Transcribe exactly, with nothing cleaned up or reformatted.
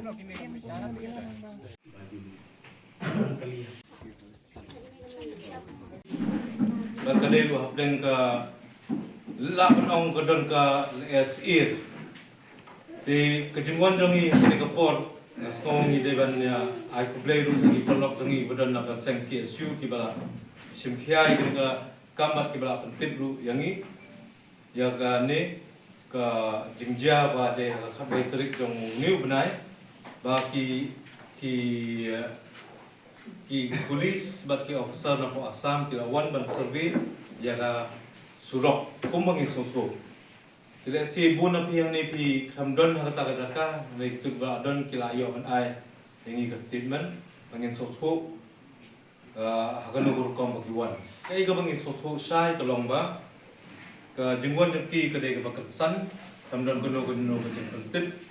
Bad ka dei ruh hapdeng ka la ban ong ka don ka lyer syier. Te ka jingwan jong ngi ha kane ka por, nga sngew ngi dei ban ïa ai khublei ruh ïa ki paralok jong ngi ba don na ka seng K S U kiba la shim khia ïa kane ka kam bad kiba la pyntip ruh ïa ngi ïa kane ka jingjia ba dei ha ka khatwei tarik jong une u bnai, ba ki, ki, eh, ki police bad ki officer na poh Assam ki la wan ban survey ïa ka surok kumba ngi sngewthuh. Te lehse bun na phi hangne phi khlem don ha kata ka jaka, hynrei kito kiba la don ki la ïoh ban ai ïa ngi ka statement ba ngin sngewthuh, ah, ha kano ka rukom ba ki wan. Kaei kaba ngi sngewthuh shai ka long ba ka jingwan jong ki ka dei kaba kynsan, khlem don kano kano ka jingpyntip.